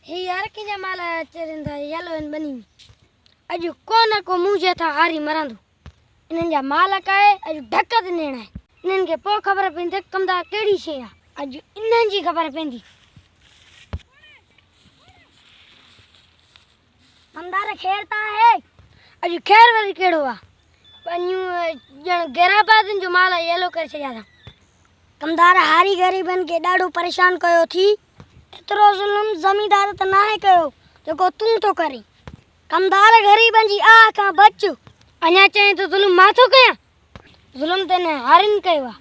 هي يار ڪنهن جا مال چرين ٿا يلو هن ٻني ۾. اڄ ڪو نه ڪو منهنجي هٿان هاري مرندو. انهن جا مال ڪاهي اڄ ڍڪ تي نيڻ آهي. انهن کي پوء خبر پوندي ته ڪمدار ڪهڙي شيء آهي. اڄ انهن جي خبر پوندي. ڪمدار خير ته آهي؟ اڄ خير وري ڪهڙو آ؟ ٻنيون ڄڻ غيرآبادين جو مال يلو ڪري ڇڏيا اٿن. ڪمدار هاري غريبن کي ڏاڍو پريشان ڪيو ٿي. ايترو ظلم زميندار ته ناهي ڪيو جيڪو تون ٿو ڪرين. ڪمدار غريبن جي آهه کان بچ. اڃا چئين ٿو ظلم مان ٿو ڪيان؟ ظلم ته انهن هارين ڪيو آ.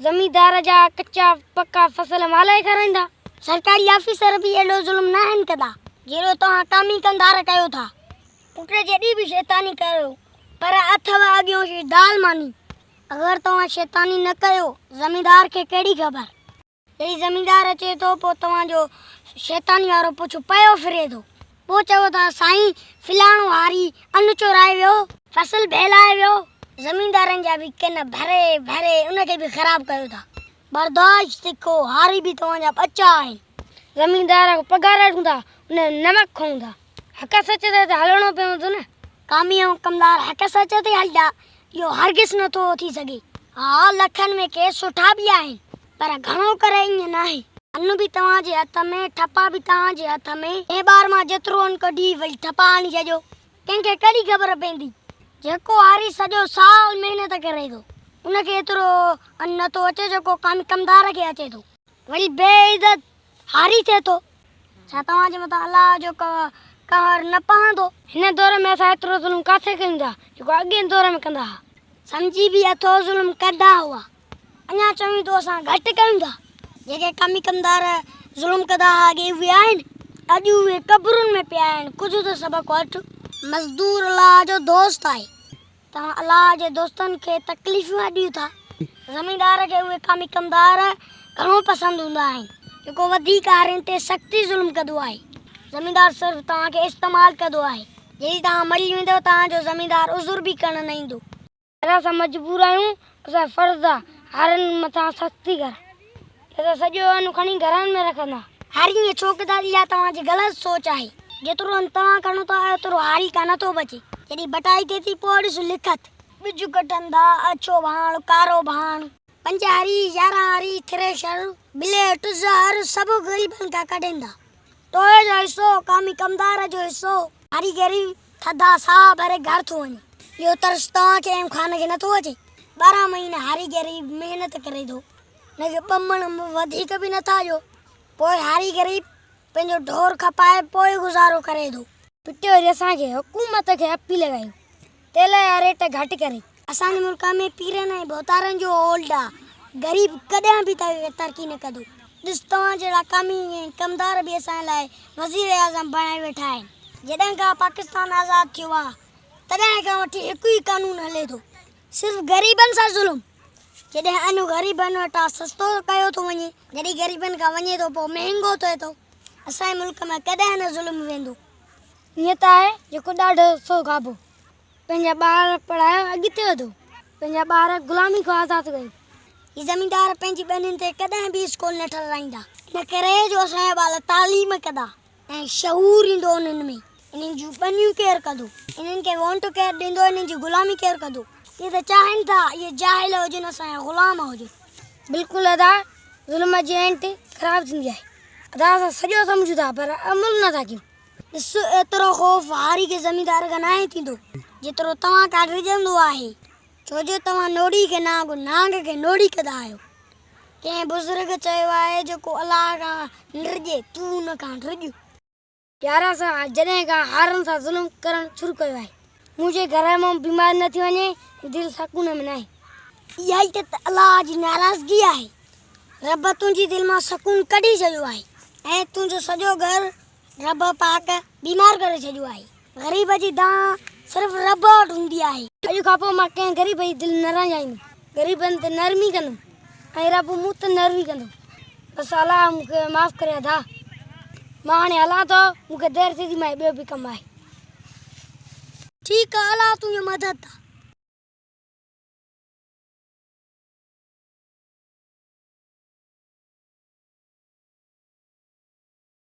زميندار جا ڪچا پڪا فصل مالائي کارائيندا. سرڪاري آفيسر به ايڏو ظلم ناهن ڪندا جيڏو توهان ڪامي ڪمدار ڪيو ٿا. پٽ جيڏي به شيطاني ڪريو پر اٿو اڳيون جي دال ماني. اگر توهان شيطاني نه ڪيو زميندار کي ڪهڙي خبر. جڏهن زميندار اچي ٿو پوء توهان جو شيطاني وارو پڇ پيو ڦري ٿو. پوء چئو ٿا سائين فلاڻو هاري ان چورائي ويو، فصل ڀيلائي ويو. زميندارن جا به ڪن ڀري ڀري ان کي به خراب ڪيو ٿا. برداشت سکو هاري به توهان جا ٻچا آهن. زميندار کان پگهار وٺون ٿا ان جو نمڪ کائون ٿا. حق سچ تي ته هلڻو پوندو نه. ڪامي ۽ ڪمدار حق سچ تي هلدا اهو هرگز نه ٿو ٿي سگهي. ها لکن ۾ ڪي سٺا به آهن پر گهڻو ڪري ائين ناهي. ان به توهان جي هٿ ۾، ٺپا به توهان جي هٿ ۾. ڪنهن ٻار مان جيترو ان ڪڍي وري ٺپا هڻي ڇڏيو. ڪنهن کي ڪهڙي خبر پوندي. جيڪو هاري سڄو سال محنت ڪري ٿو ان کي ايترو ان نه ٿو اچي جيڪو ڪامي ڪمدار کي اچي ٿو. وري بي عزت هاري ٿئي ٿو. ڇا توهان جي مٿان الله جو قهر نه پوندو؟ هن دور ۾ اسان ايترو ظلم ڪاٿي ڪيون ٿا، جيڪو اڳئين دور ۾ ڪندا ها. سمجهي به اٿو ظلم ڪندا هئا. اڃا چوين ٿو اسان گهٽ ڪيون ٿا. جيڪي ڪمي ڪمدار ظلم ڪندا ها اڳي اهي آهن. اڄ اهي قبرن ۾ پيا آهن. ڪجهه ته سبق وٺ. مزدور الله جو دوست آهي. توهان الله جي دوستن کي تڪليفون ڏيو ٿا. زميندار کي اهي ڪامي ڪمدار گهڻو پسند هوندا آهن، جيڪو وڌيڪ هارين تي سختي ظلم ڪندو آهي. زميندار صرف توهان کي استعمال ڪندو آهي. جڏهن توهان مري ويندؤ، توهان جو زميندار عذر به ڪرڻ نه ايندو. اسان مجبور آهيون، اسان جو فرض آهي هارين مٿان سختي ڪرڻ. اسان سڄو ان کڻي گهرن ۾ رکندا. هاري ائين ڇو ڪندا؟ اها توهان جي غلط سوچ آهي. جيترو ان توهان کڻو ٿا ايترو هاري کان نٿو بچي. جڏهن بٽائي ٿئي ٿي پوء ڏس لکت. ٻج ڪڍندا، اڇو ڀاڻ، ڪارو ڀاڻ. پنج هاري، 11 هاري، ٿريشر، بليٽ، زهر سڀ غريبن کان ڪڍندا. ٽوئي جو حصو، ڪامي ڪمدار جو حصو. هاري غريب ٿڌا ساهه ڀري گهر ٿو وڃي. اهو ترس توهان کي ۽ خان کي نٿو اچي. 12 مهينا هاري غريب محنت ڪري ٿو. هن کي ٻه مڻ وڌيڪ به نٿا ڏيو. پوء هاري غريب پنهنجو ڍور کپائي پوء گذارو ڪري ٿو. پٽيو وري اسان کي حڪومت کي اپيل ڪيون تيل جا ريٽ گهٽ ڪري. اسان جي ملڪ ۾ پيرن ۽ ڀوتارن جو هولڊ آ. غريب ڪڏهن به ترقي نه ڪندو. ڏس توهان جهڙا ڪامي ۽ ڪمدار به اسان لاء وزيراعظم بڻائي ويٺا آهن. جڏهن کان پاڪستان آزاد ٿيو آ تڏهن کان وٺي هڪ ئي قانون هلي ٿو. صرف غريبن سان ظلم. جڏهن ان غريبن وٽان سستو ڪيو ٿو وڃي، جڏهن غريبن کان وڃي ٿو پوء مهنگو ٿئي ٿو. اسان جي ملڪ ۾ ڪڏهن نه ظلم ويندو. ائين ته آهي جيڪو ڏاڍو سو گابو. پنهنجا ٻار پڙهايو اڳتي وڌو. پنهنجا ٻار غلامي کان آزاد ڪيو. هي زميندار پنهنجي ٻنين تي ڪڏهن به اسڪول نه ٺهرائيندا. ان ڪري جو اسان جا ٻال تعليم ڪندا. ۽ شعور ايندو انهن ۾. انهن جون ٻنيون ڪير ڪندو؟ انهن کي وونٽ ڪير ڏيندو؟ انهن جي غلامي ڪير ڪندو؟ اهي ته چاهين ٿا اهي جاهل هجن اسان جا غلام هجن. بلڪل ادا ظلم جي اينٽ خراب ٿيندي آهي. ادا اسان سڄو سمجهون ٿا پر عمل نه ٿا ڪيون. ڏس ايترو خوف هاري کي زميندار کان ناهي ٿيندو جيترو توهان کان ڊڄندو آهي ڇو جو توهان نوڙي کي نانگ نانگ کي نوڙي ڪندا آهيو. ڪنهن بزرگ چيو آهي جيڪو الله کان ڊڄي تون ان کان ڊڄ. يار اسان جڏهن کان هارن سان ظلم ڪرڻ شروع ڪيو آهي منهنجي گهر مان بيمار نه ٿي وڃي دل سڪون ۾ ناهي. اها ئي ته الله جي ناراضگي آهي. رب تنهنجي دل مان سڪون ڪڍي ڇڏيو آهي ۽ تنهنجو سڄو گهر رب پاڪ بيمار ڪري ڇڏيو آهي. غريب جي دانهن صرف رب وٽ هوندي آهي. اڄ کان پوء مان ڪنهن غريب جي دل نه رنجائيندم. غريبن تي نرمي ڪندم ۽ رب مون تي نرمي ڪندو. بس الله مون کي معاف ڪري ادا. مان هاڻي هلان ٿو، مون کي دير ٿي ٿي، مان ٻيو به ڪم آهي. ٺيڪ آ الله تنهنجو مدد آ.